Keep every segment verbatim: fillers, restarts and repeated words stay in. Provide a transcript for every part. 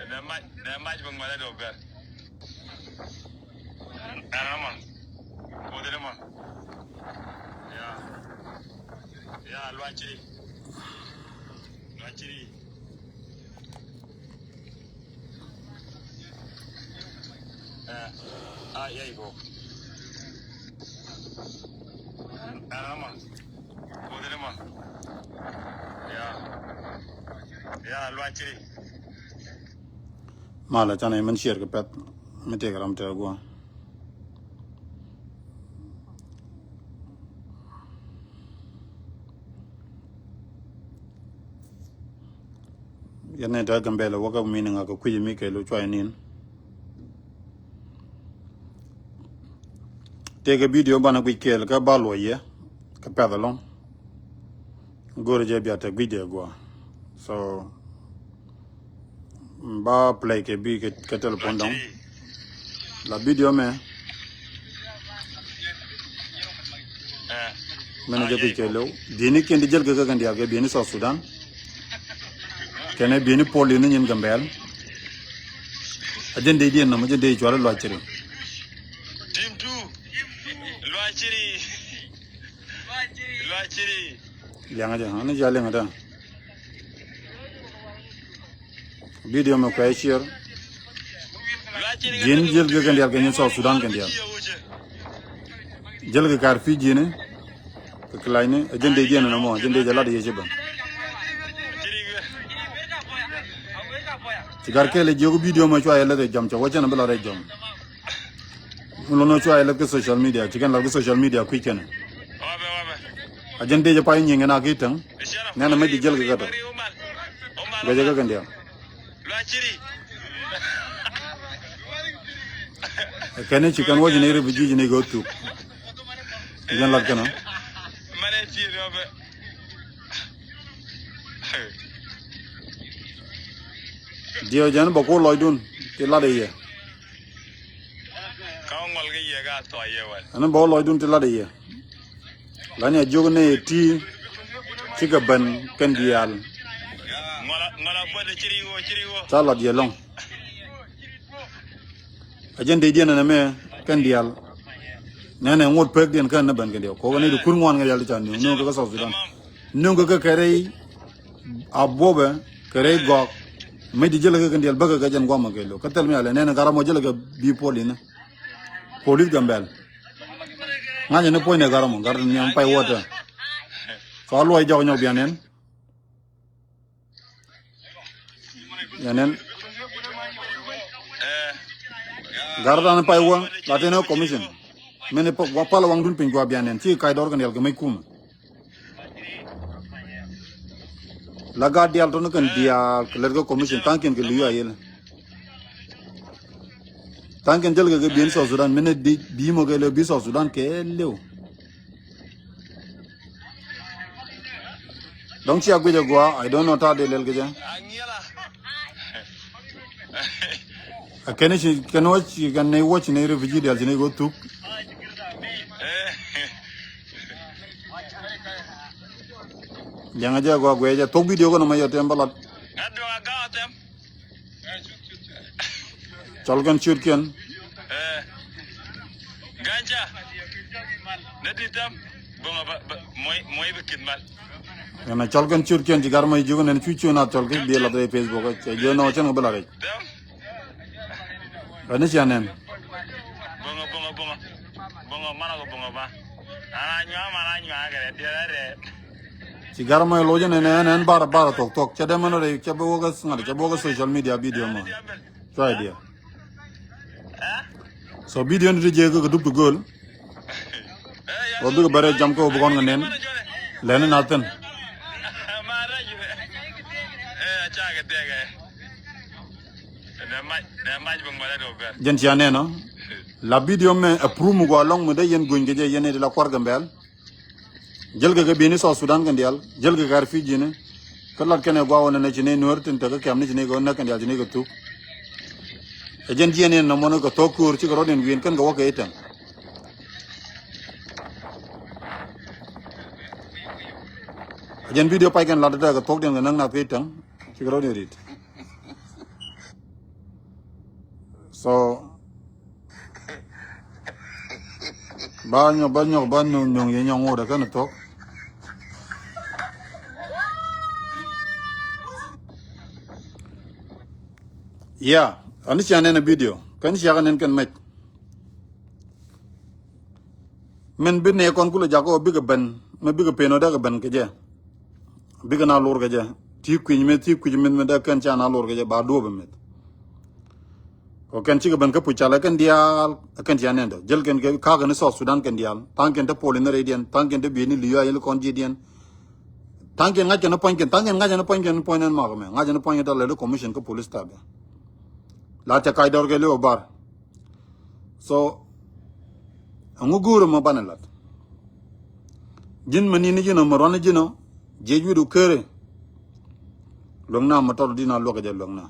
Nɛ mac, nɛ mac bä ŋuɛl ɛ dɔɔk gɛr. Ɛn ɛmɔ. Kuoth ɛn ɛmɔ. Ya. Ya, luac ciri. Luac ciri. Ɛ, a, ya i̱ kok. Ɛn ɛmɔ. Kuoth ɛn ɛmɔ. Ya. Ya, luac ciri. Malɛ canɛ mɛn share kɛ pɛ̈th mi tëëkɛ ram tëë guɔ. Yɛn ni tɛ Gambɛl wä kä meaning a kɛ kui̱c mi kɛ lu cuay nin. Tëëkɛ video banɛ guic kɛɛl kä ba luɔy yɛ kɛ pɛ̈th ɛlɔ̱ŋ. Go̱o̱rɛ jɛ bia tɛ guic dee guɔ. So ba play kɛ bi kɛ, kɛ telephone dɔŋ. La video mɛ. Mɛn jɛ guic kɛ lew. Bieni kiɛn di jɛl kɛ kɛ kɛn diaal kɛ bieni South Sudan. Kɛnɛ bieni pol in nyin Gambɛl. A jɛn dee diɛn nɔmɔ jɛn dee cuarɛ luac ciri. Team two. Luac ciri. Luac ciri. Liaŋa jɛ, ani jɛ liaŋa da. Video mɛ kuɛ share. Luac ciri. Jin jɛl kɛ kɛn diaal kɛ nyin South Sudan kɛn diaal. Jɛl kɛ kar fi jini. Kɛ kilacni, a jɛn dee diɛn nɔmɔ, a jɛn dee jɛ lat yɛ ci bä. Ci gar kɛl jiök video mɛ cua yɛ lät ɛ jɔm, cɛ wä cɛn bi lat ɛ jɔm. Mun lɔnɔ cua yɛ lät kɛ social media, ci kɛn lat kɛ social media kui̱ kɛn. A jɛn dee jɛ pay nyiŋ kɛn a ki täŋ. Nɛn a mɛ di jɛl kɛ kɛ tɔ. Gɛ jɛ kɛ kɛn diaal. Kɛn ci kɛn wä ci ni refugee ci ni kɛ thuk. Jɛn lat kɛn a. Diɛ jɛn bä ku lɔcdun ti lat i̱ yɛ. Ka ŋuɔl kä yɛ ka thɔɔ yɛ wal. Ɛn bä ku lɔcdun ti lat i̱ yɛ. Lani a jiök ni ti cikɛ ben kɛn diaal. Ŋuɔl a, ŋuɔl a buɔt ciri wä, ciri wä. Ca lat yɛ lɔŋ. A jɛn dee diɛn ɛn ɛmɛ kɛn diaal. Nɛnɛ ŋot pek diɛn kɛn ni ben kɛn diaal. Kɔk ni di kur ŋuan kɛ diaal ti ca niw niw kɛ kä South Sudan. Niw kɛ kɛ kɛ rɛy a buɔbɛ kɛ rɛy gɔk. Mec di jälɛ kɛ kɛn diaal bäkɛ kɛ jɛn guamɛ kɛ lo. Kä thil mi a lɛ nɛnɛ garam mɔ jälɛ kɛ bi pol inɛ. Polis Gambɛl. Ŋa̱cä ni puɔ̱nydɛ garam mɔ gar ni pay wä tɛ. Kɛ ɣä luɔc jɔk nyɔk bian nɛn. Yɛn nɛn. Gar dan pay wä la tɛn ɛ commission. Mɛn ɛ pal waŋdun piny gua bian nɛn ci kac dɔr kɛ niɛl kɛ mec kumɛ. La gat dial tɔn kɛn dial kɛ lɛt kɛ commission thank you kɛ liu a yɛlɛ. Thank you jäl kɛ kɛ bien South Sudan mɛn ɛ di bi mɔ kɛ lɛ bi South Sudan kɛ lɛw. Dɔ̱ŋ cia guic agua, I don't know ta̱a̱ dee lɛl kɛ jɛ. A kɛn ci kɛn wä ci kɛn ni wä ci ni refugee dial ci ni go thuk. Jaŋa jɛ agua guic jɛ thok video kɔn ma yɔ tem balat. Cɔl kɛn ciötkiɛn. Ga̱nca. Nɛ ti thɛm. Boŋa ba, ba, moy, moy bi kit mal. Kɛn cɔl kɛn ciötkiɛn ci gar ma jiök nɛn cu ciö na cɔl kɛ bi la rɛy Facebook cɛ jiö nɔ cɛn kɛ bi la rɛy. Thɛm. Kɛn ni ciɛ nɛn. Boŋa, boŋa, boŋa. Boŋa, mana kɛ boŋa ba. Ana nyuaŋ, mana nyuaŋ kɛ rɛ, diɛ rɛ rɛ. Ci gar ma loc nɛn, nɛn, nɛn bar, bar thok, thok. Cɛ dee mɛn rɛy, cɛ bi wä kɛ ŋa̱t, cɛ bi wä kɛ social media video mɔ. Cua idea. So video ni ti jek kɛ dup ti göl. Wä bikɛ bɛrɛ jam kɛ wä bi kɔn kɛ nen. Lɛni na thin. Jɛn cia nɛn ɔ. La video mɛ approve mi gua lɔŋ mi dee yɛn guny kɛ jɛ yɛn ni ti la kuar kɛ mbɛl. Jäl kɛ kɛ bieni South Sudan kɛn diaal, jäl kɛ kɛ refugee ni. Kä lat kɛn ɛ gua̱a̱ wä nɛn ɛ ci ni nuäär tin te kä kɛm ni ci ni kɛ wä näk kɛn diaal ci ni kɛ thuk. Ɛ jɛn jiɛn in nɔmɔ ni kɛ thok köör cikɛ rɔ̱diɛn wi̱i̱n kɛn kɛ wä kɛ i̱ tɛŋ. Ɛ jɛn video pay kɛn lat tɛ kɛ thokdiɛn kɛ näk nath kɛ i̱ tɛŋ. Cikɛ rɔ̱diɛn ri̱t. So ba nyɔk ba nyɔk ba nyɔk nyɔk yɛ nyɔk ŋot ɛ kɛn thok. Yeah, ani cia nɛn a video kɛn cia kɛ nɛn kɛn mɛc. Min bi nɛ kɔn kulɛ jakɔ bikɛ ben mɛ bikɛ pen ɔ dee kɛ ben kɛ jɛ. Bikɛ na lor kɛ jɛ ti kui̱ny mɛ ti kui̱ny mɛ mɛ dee kɛn ca na lor kɛ jɛ ba duɔp mɛ. Kɔ kɛn cikɛ ben kä puc calɛ kɛn diaal kɛn cia nɛn dɔ jel kɛn kɛ kakɛ ni South Sudan kɛn diaal thaŋ kɛn te pol in rɛy diɛn thaŋ kɛn te bieni liyo ayel kɔn jiɛ diɛn. Thaŋ kɛn ŋa̱c kɛn puɔ̱ny kɛn thaŋ kɛn ŋa̱c kɛn puɔ̱ny kɛn puɔ̱ny nɛn mak mɛ ŋa̱c kɛn puɔ̱ny kɛn te lɛ li commission kä police tab. La ca kac dɔr kɛ li ɔ bar. So ɛŋu go̱o̱rä mɔ banɛ lat. Ji̱n mɛ ni̱n ji̱n ɔ mɛ ruan ji̱n ɔ jiɛc wi̱du kere. Luäŋna mɛ tɔt di na luäk jɛ luäŋna.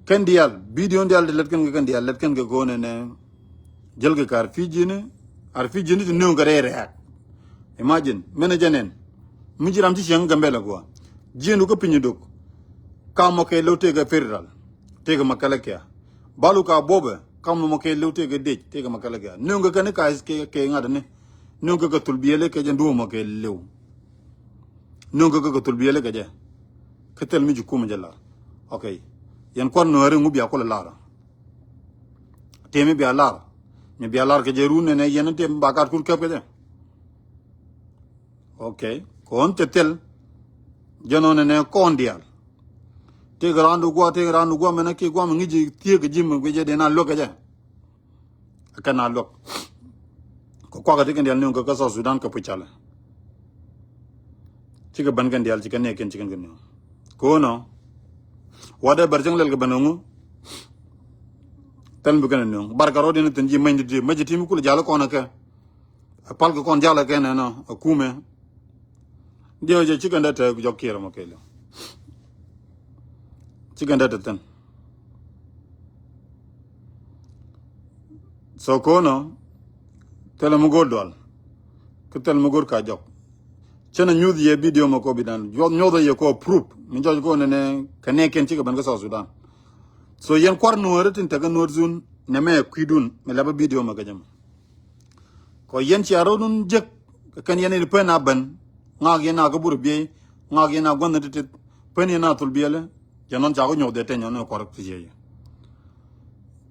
Kɛn diaal bidion diaal ti lät kɛn kɛ kɛn diaal lät kɛn kɛ ko̱n ɛnɛ. Jäl kɛ kar fi ji̱ni ar fi ji̱ni ti nööŋ kɛ rɛy rɛ̈ɛ̈k. Imagine mɛn ɛ jɛ nɛn mi ji̱ ram ci cieŋ Gambɛl ɛ guɔ ji̱n du kä piny duk. Kam mɔ kɛ lo̱w tëëkɛ federal tëëkɛ makɛlɛ kia. Balu ka buɔbɛ kam mɔ kɛ lo̱w tëëkɛ dec tëëkɛ makɛlɛ kia nööŋ kɛ kɛn ka kɛ ŋa̱t ni. Nööŋ kɛ kɛ thul biɛlɛ kɛ jɛ duɔ̱ɔ̱mɔ kɛ lëw. Nööŋ kɛ kɛ kɛ thul biɛlɛ kɛ jɛ. Kä thil mi ji̱ kumɛ jɛ lar. Ok. Yɛn kuan nuääri ŋu bia kulɛ lar. Tëë mi bia lar mi bia lar kɛ jɛ run nɛnɛ yɛn tëë mi ba kat kun käp kɛ jɛ. Ok. Kɔn cɛ thil. Jɛ nɔ nɛnɛ kɔn diaal. Tëëk randu guɔ tëëk randu guɔ mɛnɛ ki guɔ mi ŋi̱ci thiek kɛ ji̱ mi guic jɛ dee na luäk kɛ jɛ. Kɛn a luäk. Kɛ kuak ɛ ti kɛn dial niw kɛ kä South Sudan kɛ puc calɛ. Cikɛ ben kɛn dial cikɛ nɛɛkiɛn cikɛn kɛ niw. Ko̱nɔ. Whatever cäŋ lɛl kɛ ben kɛ ŋu. Thɛl mi bi kɛn a niw barkɛ rɔɔd in thi̱n ji̱ mɛny ti ti mɛc ti mi kul jal kɔn ɛ kɛ. Ɛ pal kɛ kɔn jal ɛ kɛn ɛnɔ ɛ kumɛ. Diɛ jɛ cikɛn dee te jɔk kiɛrɛ mɔ kɛɛliw. Cikɛn dee te thin. So ko̱nɔ thilɛ mi go̱o̱r dual. Kä thilɛ mi go̱o̱r ka jɔk. Cɛn a nyuth yɛ bidio mɔ kɔ bi dan nyuth yɛ kɔ proof mi jɔc kɔ nɛnɛ kɛ nɛ kɛn cikɛ ben kä South Sudan. So yɛn kuar nuɔri tin tekɛ nuɔr zun nɛ mɛ kuidun mi lɛpɛ bidio mɔ kɛ jɛ mɔ. Kɔ yɛn cia rɔdun jek kɛ kɛn yɛn in pen a ben. Ŋak yɛn a kä bur biey ŋak yɛn a gua̱n ni titit pen yɛn a thul biɛlɛ. Jɛ nɔn ca ku nyuɔth dee teny ɔn kuar ti cie yɛ.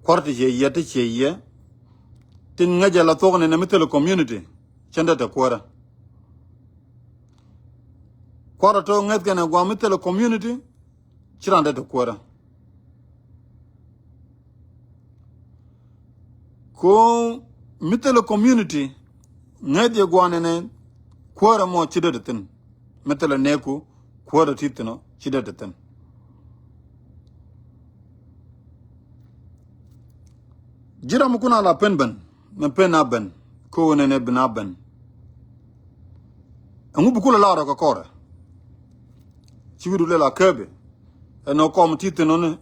Kuar ti cie yɛ ti cie yɛ. Tin ŋäcɛ la thok ni nɛ mi thil community cɛn dee te kuäärä. Kuar a to̱ ŋäth kɛn ɛ guam mi thil community. Ci randɛ te kuäärä. Ko mi thilɛ community ŋäth yɛ guanɛ nɛ kuäärä mɔ ci dee te thin. Mi thilɛ nɛɛku kuäärä ti thinɔ ci dee te thin. Ji̱ ram mi kun a la pen ben mɛ pen a ben. Ko nɛ nɛ ben a ben. Ɛŋu bi kulɛ la rɔ kɛ kɔrɛ. Ci wi̱du lɛ la kääbɛ. Ɛn ɔ kɔm ti thin ɔni.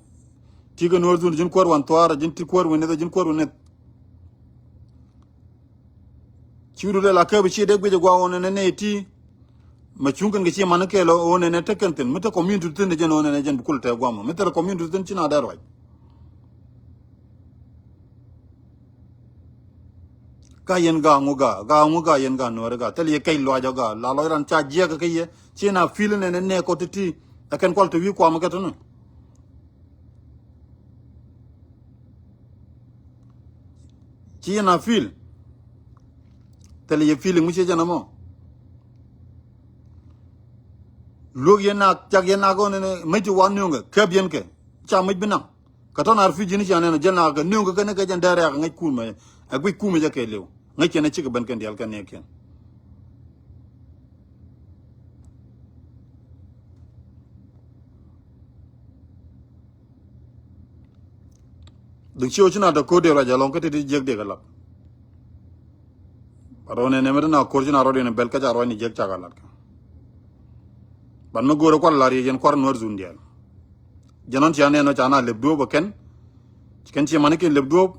Ti kɛ nuɔr dhun ji̱n kuäär wan thuaar ji̱n ti kuäär wä nith ji̱n kuäär wä nith. Ci wi̱du lɛ la kääbɛ ci dee guic ɛ gua̱a̱ ɔni nɛ nɛ ti. Mɛ cuŋ kɛn kɛ ci man kɛɛl ɔ nɛnɛ te kɛn thin mi te community thin jɛn ɔ nɛnɛ jɛn bi kul tɛ guamɔ mi thilɛ community thin ci na dee ruac. Ka yɛn ga ŋu ga ga ŋu ga yɛn ga nuɔri ga thil yɛ kɛc luac ɔ ga la lɔc ran ca jiɛk kä yɛ ci na fil nɛnɛ nɛ kɔ ti ti. Ɛ kɛn kual ti wi̱i̱ kuam kɛ tini. Ci yɛn a fil. Thil yɛ fil ŋu ci jɛn ɛmɔ. Luäk yɛn nak cak yɛn nak ɣän ɛn mec ti wan nööŋɛ käp yɛn kɛ ca mec bi naŋ. Kɛ tɔn ar fi̱i̱ ji̱n ci an ɛn jɛl nak kɛ nööŋɛ kɛn kɛ jɛn dee rɛɛk ŋäc kumɛ. Ɛ guic kumɛ jɛ kɛ liw ŋäc cɛn ɛ cikɛ ben kɛn diaal kɛn ni ɛ kiɛn. Duk ci ɣöö ci na te ko̱r dee ruac ɛlɔ̱ŋ kä ti ti jiäk dee kɛ lat. Bat ɣöö nɛn ɛmɛ ti na ko̱r ci na rɔɔd in bɛl kä ca ruac ni jiäk cakɛ lat kɛ. Bat mi go̱o̱rɛ kual lar yɛ yɛn kuar nuɔr zun diɛl. Jɛn ɣän cia nɛn ɣän ca na lep duɔ̱ɔ̱p ɛ kɛn. Ci kɛn cie mani kɛn lep duɔ̱ɔ̱p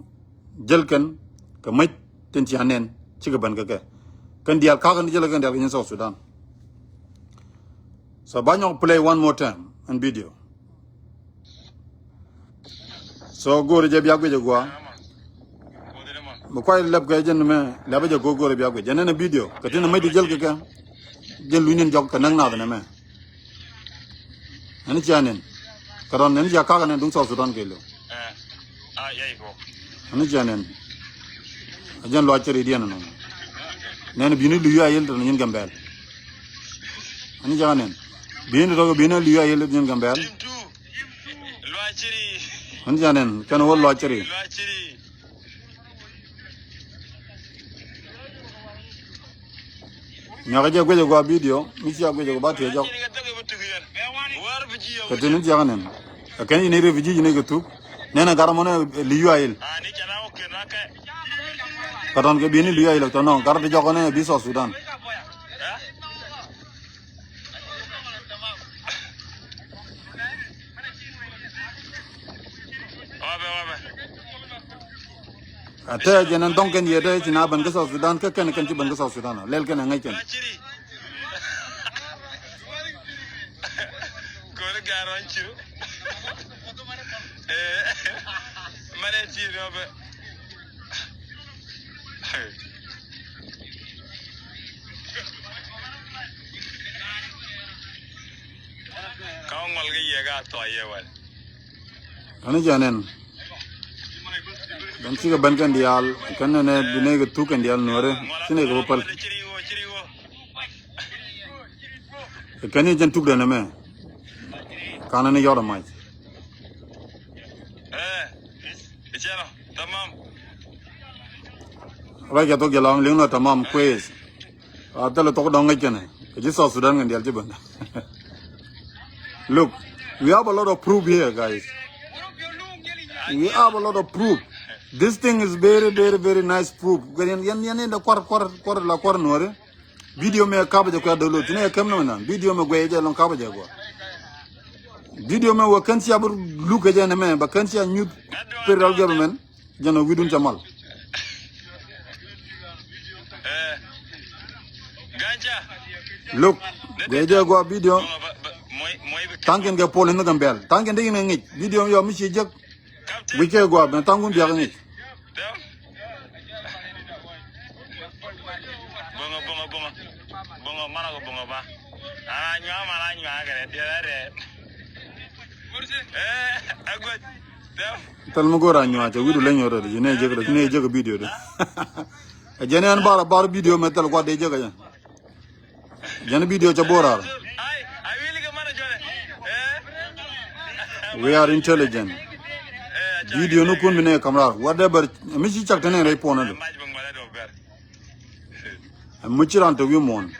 jäl kɛn kɛ mäc tin cia nɛn cikɛ ben kɛ kɛ. Kɛn diaal ka̱a̱k kɛn jäl kɛn diaal kɛ nyin South Sudan. So ba nyɔk play one more time in video. So go̱o̱ri jɛ bia guic a gua. Bi kuay lɛp kɛ jɛn mɛ lɛp jɛ go̱o̱ri bia guic jɛ nɛn a video kɛ tin a mec di jɛl kɛ kɛ. Jɛn luny nin jɔk kɛ näk nath nɛ mɛ. Ɛn cia nin kɛ rɔn ɛn cia kak ɛn duŋ South Sudan kɛ liw. Ɛn cia nin a jɛn luac cɛ ri diɛn ɛnɔ. Nɛn bini luy a yel tɛn nyin Gambɛl. Ani jaka nen. Bini tɔk bini liu a yel din Gambɛl. Ani jaka nen kɛn wä luac ciri. Nyaka jɛ guic a gua video mi cia guic a gua ba tiɛ jɔk. Kɛ tin ni jaka nen. Kɛ kɛn yini refugee yini kɛ thuk. Nɛn a gar mɔnɛ liu a yel. Kɛ tɔn kɛ bini liu a yel tɔn nɔ gar ti jɔk nɛ bi South Sudan. A te jɛn ɛn dɔŋ kɛn yɛ te ci na ben kä South Sudan kä kɛn kɛn ci ben kä South Sudan lɛl kɛn ɛ ŋäc kɛn. Ka ŋual kɛ yɛ ka thɔc yɛ wal. Ani jɛ nɛn. Bɛn cikɛ ben kɛn diaal kɛn nɛnɛ bi nɛy kɛ thuk kɛn diaal nuɔrɛ. Ci nɛy kɛ bä päl. Kɛn ni jɛn tuk dɛn ɛmɛ. Kanɛ ni yɔt ɛmac. Ruac kɛ thok jɛ lɔŋ liŋ nɔ tamam kwes. A thilɛ thok dɔŋ ŋäc kɛnɛ kɛ ji̱ South Sudan kɛn diaal ci ben. Look, we have a lot of proof here, guys. We have a lot of proof. This thing is very, very, very nice proof. Yɛn yɛn yɛn in dɛ kuar kuar kuar la kuar nuɔri. Video mɛ kap jɛ kuɛ dolo tini kɛm nɔ nan video mɛ guɛ jɛ lɔŋ kap jɛ gua. Video mɛ wä kɛn cia bi luk kɛ jɛ nɛ mɛ ba kɛn cia nyuth. Federal government jɛn ɔ widun ca mal. Look, guɛ jɛ gua video. Thank you kɛ pol in the Gambel. Thank you ding in a ngic video yɔ mi ci jek. Wi̱c kɛ gua̱a̱p ben thaŋ kun biak ŋic. Boŋo boŋo boŋo boŋo manɔ kɛ boŋo ba. Ana nyuaŋ mana nyuaŋ kɛ rɛ diɛ rɛ rɛ. Ɛ ɛ gua̱c. Thil mi go̱o̱r a nyuaŋ cɛ wi̱du leny rɛ di ci ne jek rɛ ci ne jek video di. Ɛ jɛn ɛn bar bar video mɛ thil kuat dee jek ɛ jɛ. Jɛn video cɛ bo̱o̱r ar. We are intelligent. Video ni kun mi ne kam rar whatever mi ci cak tene rɛy puɔn adu. Mi ci ran te wi̱i̱ muɔ̱ɔ̱n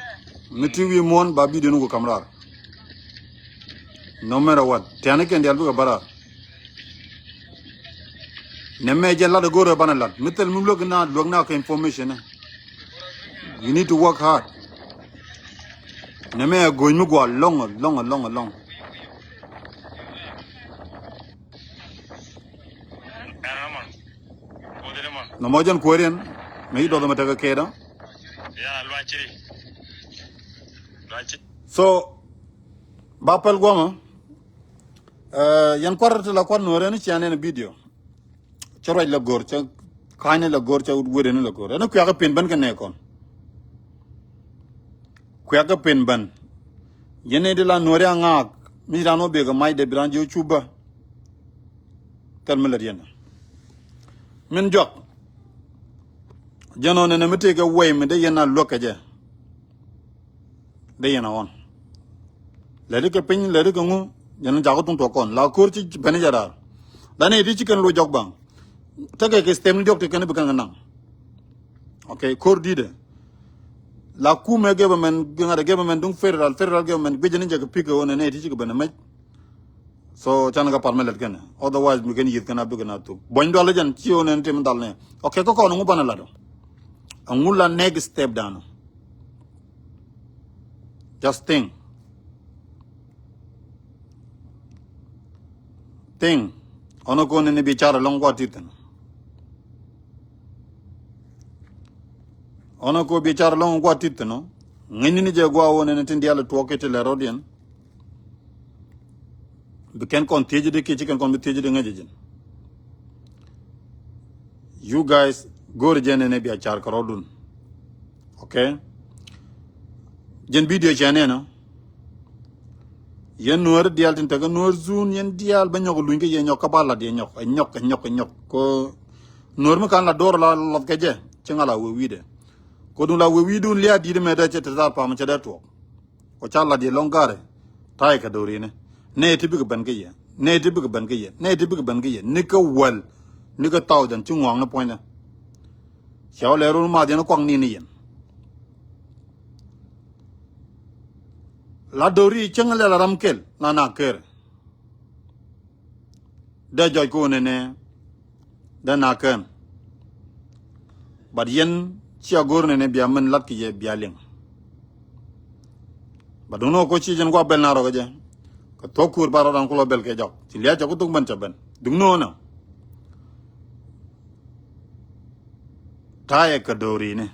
mi ti wi̱i̱ muɔ̱ɔ̱n ba video ni ku kam rar. No matter what tɛni kɛn dial bikɛ barar. Nɛ mɛ jɛ lat a go̱rɛ banɛ lat mi thil mi luäk na luäk na kɛ information. You need to work hard. Nɛ mɛ a go̱ny mi gual lɔŋ lɔŋ lɔŋ lɔŋ. Nɔmɔ jɛn kuäriɛn mɛ yi dɔth mɛ tekɛ kɛɛdä. So ba pɛl guɔmä. Yɛn kuar ti la kuar nuɔrɛ ni cian ɛn video. Cä ruac la go̱r cä ka̱ny ni la go̱r cä wet ni la go̱r ɛn kuiakä pen bän kɛ nɛ kɔn. Kuiakä pen bän. Yɛn ni di la nuɔrɛ a ŋaak mi ran wä bek a mac de bi ran ji̱ wä cup bä. Thil mi lät yɛn min juak. Jɛn ɔ nɛnɛ mi tëëkɛ wɛy mi dee yɛn a luäk kɛ jɛ. Dee yɛn a ɣɔn. Lɛti kɛ piny lɛti kɛ ŋu. Yɛn jakä thuŋ tuɔk kɔn la ko̱r ci pɛni jɛ raar. La nɛy ti ci kɛn lo jɔk baŋ. Tekɛ kɛ stem ni diɔk ti kɛn bi kɛn kɛ naŋ. Ok ko̱r di̱tɛ. La kumɛ government ŋa̱t government duŋ federal federal government guic ni jɛ kɛ pikɛ ɣöö nɛ nɛy ti ci kɛ ben mɛc. So canɛ kɛ par mi lɛt kɛnɛ otherwise mi kɛn yi̱th kɛn a bikɛ na thuk buɔ̱ny dual jɛn ci ɣöö nɛn tim dhal nɛ. Ok kä kɔn ŋu banɛ lat ɔ. Ɛŋu la next step danɔ. Just think. Think. Ɔnɔ ko ni ni bi car lɔŋ gua tithin. Ɔnɔ ko bi car lɔŋ gua tithin ɔ. Ŋäcni ni jɛ gua wä ni ni tin dial tuɔk ki ti lɛ rɔdiɛn. Bi kɛn kɔn thiec di kiɛ ci kɛn kɔn bi thiec di ŋäc ji̱n. You guys, go̱o̱ri jɛ nɛnɛ bia car kɛ rɔɔdun. Okay. Jɛn video cɛ nɛnɔ. Yɛn nuɔ̱ɔ̱ri diaal tin tekɛ nuɔ̱ɔ̱r zun yɛn diaal bä nyɔk luny kä yɛ nyɔk kä ba lat yɛ nyɔk ɛ nyɔk ɛ nyɔk ɛ nyɔk. Ko nuɔ̱ɔ̱r mi kan la do̱r la lɔth kɛ jɛ ci ŋa la wee wi̱i̱dɛ. Ko dun la wee wi̱i̱dun lia̱a̱ di̱i̱t mɛ dee cɛ te dhal pam cɛ dee tuɔɔk. Ko ca lat yɛ lɔŋ garɛ. Ta̱yɛ kɛ do̱ri̱ni. Nɛ ti bikɛ ben kä yɛ. Nɛ ti bikɛ ben kä yɛ. Nɛ ti bikɛ ben kä yɛ. Ni kä wäl. Ni kä thousand ci ŋuaŋni puɔ̱nydɛ. Cɛ wä lɛ run math yɛn kuak ni ni yɛn. La do̱ri cäŋ lɛ la ram kel la na ker. Dee jɔc ko̱n nɛnɛ. Dee na kɛn. But yɛn cia go̱r nɛnɛ bia min lat kɛ yɛ bia liŋ. But duŋni wä ko ci jɛn gua bɛl na rɔ kɛ jɛ. Kɛ thuɔk kuur ba rɔ dan kulɔ bɛl kɛ jɔk. Ci lia̱a̱ cɛ ku thuk mɛn cɛ ben. Duŋni wä nɔ. Ta̱yɛ kɛ do̱ri̱ni.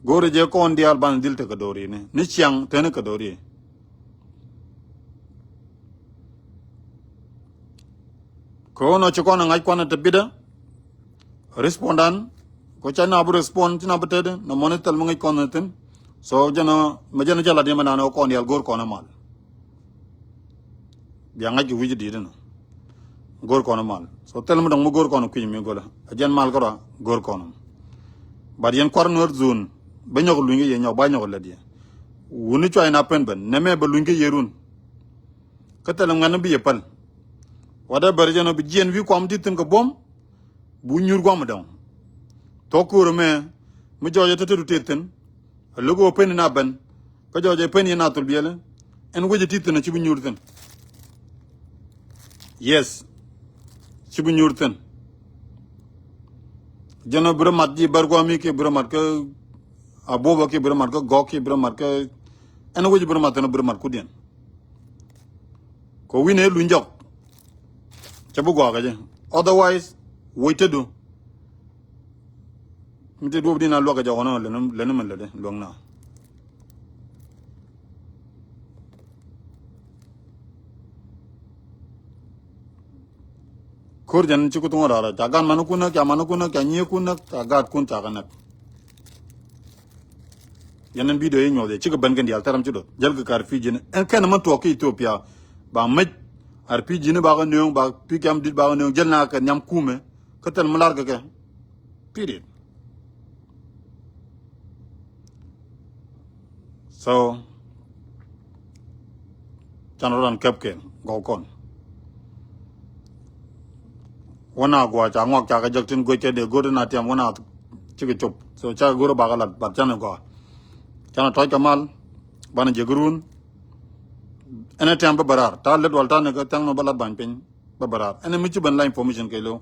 Go̱ri jɛ kɔn diaal ban dhil te kɛ do̱ri̱ni. Ni ciaŋ teni kɛ do̱ri̱. Kɛ ɣän ɔ ci kɔn ɛ ŋa̱c kuanɛ te bitdä. Respondan. Ko ca na bi respond ci na bi tetdä na mɔni thil mi ŋäc kɔn thi̱n. So jɛn ɔ mɛ jɛn ɔ jɛ lat yɛmɛ nan ɔ kɔn diaal go̱r kɔn ɛ mal. Bia ŋa̱c kɛ wi̱c di̱i̱t inɔ. Go̱r kɔn mal. So thil mi dɔ̱ŋ mi go̱r kɔn kui̱ mi go̱lä. A jɛn mal kärɔa go̱r kɔn. But yɛn kuar nuɔr zun. Bä nyɔk luny kä yɛ nyɔk ba nyɔk lät yɛ. Wuni cuay na pen ben. Nɛmɛ bä luny kä yɛ run. Kä thil ŋuɛn bi yɛ päl. Wat dee bär jɛn ɔ bi jiɛn wi̱i̱ kuam di̱t thi̱n kɛ buɔ̱m. Bu nyuur guam dɔ̱ŋ. Thok ko̱r mɛ. Mi jɔɔc ɛ te te du tëë thi̱n. A lo̱k ɣöö pen in a ben. Kä jɔɔc ɛ pen in a thol biɛli. Ɛn wec ɛ ti thi̱n a ci bi nyuur thi̱n. Yes. Ci bi nyuur thi̱n. Jɛn ɔ bi rɔ mat ji̱ bär guami kiɛ bi rɔ mat kä abuɔbä kiɛ bi rɔ mat kä gɔk kiɛ bi rɔ mat kä ɛn wec bi rɔ mat thi̱n ɔ bi rɔ mat kudiɛn. Kɛ wi̱n ɛ luny jɔk. Cɛ bi guakä jɛ. Otherwise, woc te du. Mi te duɔp din a luak kɛ jɔk nɔ leni leni mi lede luak na. Ko̱r jɛn ci ku thuŋ rara ca gan mani kun näk ca mani kun näk ca nyie kun näk ca gaat kun ca kɛ näk. Yɛn ɛn video yi nyuɔth yɛ cikɛ ben kɛn diaal thɛrɛm ci dot jäl kɛ kar pi ji̱n ɛn kɛn mɛ tuɔɔk kä Ethiopia. Ba mec ar pi ji̱n ba kɛ nööŋ ba pi kiam dit ba kɛ nööŋ jäl na kɛ nhiam kumɛ. Kä thil mi lar kɛ kɛ. Period. So can rɔ ran kɛp kɛn gɔw kɔn. Wä na guɔ ca ŋuak ca kɛ jek tin guec kɛ dee go̱o̱r tin a tiam wä na cikɛ cop. So ca go̱o̱r bakɛ lat bat can guɔ. Can tɔc kɛ mal banɛ jek run. Ɛn ɛ tiam bä bä raar ta lät wal ta ni kɛ thiaŋ nɔ bä lat bany piny. Bä bä raar ɛn mi ci ben la information kɛ lo.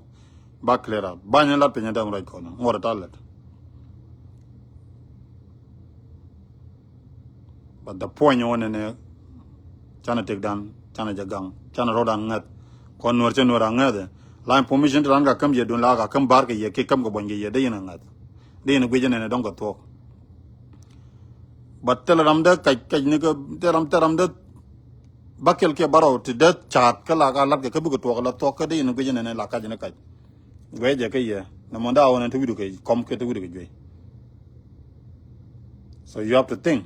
Ba clear out bany lat piny dam ruac kɔn ŋuɔr ta lät. But the point wä nɛnɛ canɛ tëkdan canɛ jɛ gaŋ canɛ rɔdan ŋäth. Kɔn nuɔr cɛ nuɔr a ŋäth. La information ti ran ka käm yɛ dun la ka käm bar kɛ yɛ ki käm kɛ buɔny kɛ yɛ de yin a ŋäth. De yin a guic nɛnɛ dɔŋ kɛ thuɔk. But thil ram de kac kac ni kɛ thil ram thil ram de. Ba kɛl kiɛ barɔw ti dee ca̱a̱t kä la ka lat kɛ kä bikɛ tuɔɔk la thuɔk kä di in guic in ɛn la kac in kac. Guic jɛ kä yɛ nɛ mɔnda a wä nɛ ti wi̱du kɛ kɔm kɛ ti wi̱du kɛ juey. So you have to think.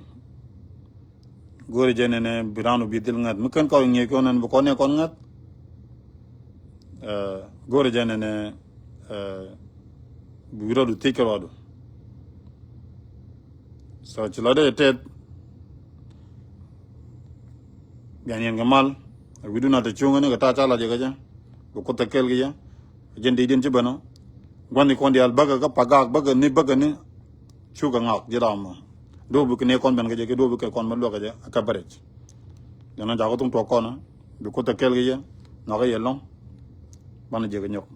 Go̱o̱ri jɛ nɛnɛ bi raan wä bi dhil ŋäth mi kɛn kɔn ŋi̱eec kɔn nɛn bi kɔn nɛ kɔn ŋäth. Go̱o̱ri jɛ nɛnɛ bi rɔdu thiec kɛ rɔdu. So ci lɔcdä cɛ tɛth. Bian yɛn kɛ mal. Wi̱du na te cuŋä ni kɛ ta̱a̱ ca lac jɛ kɛ jɛ. Bi kuoth te kɛl kɛ jɛ. Jɛn dee diɛn ci bɛn ɔ. Gua̱n ni kɔn diaal bäkɛ kä pagak bäkɛ ni bäkɛ ni. Cukɛ ŋak ji̱ ram mɔ. Duɔ̱ɔ̱p bi kɛ ni kɔn bɛn kɛ jɛ kɛ duɔ̱ɔ̱p bi kɛ kɔn mɛ luäk kɛ jɛ ɛ coverage. Jɛn ɔ jakä thuŋ tuɔk kɔn ɔ. Bi kuoth te kɛl kɛ jɛ. Nhɔakä yɛ lɔ̱ŋ. Banɛ jɛ kɛ nyɔk.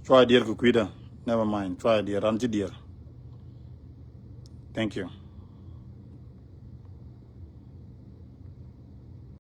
Cua diɛɛr kɛ kui̱dä. Never mind. Cua diɛɛr ran ci diɛɛr. Thank you.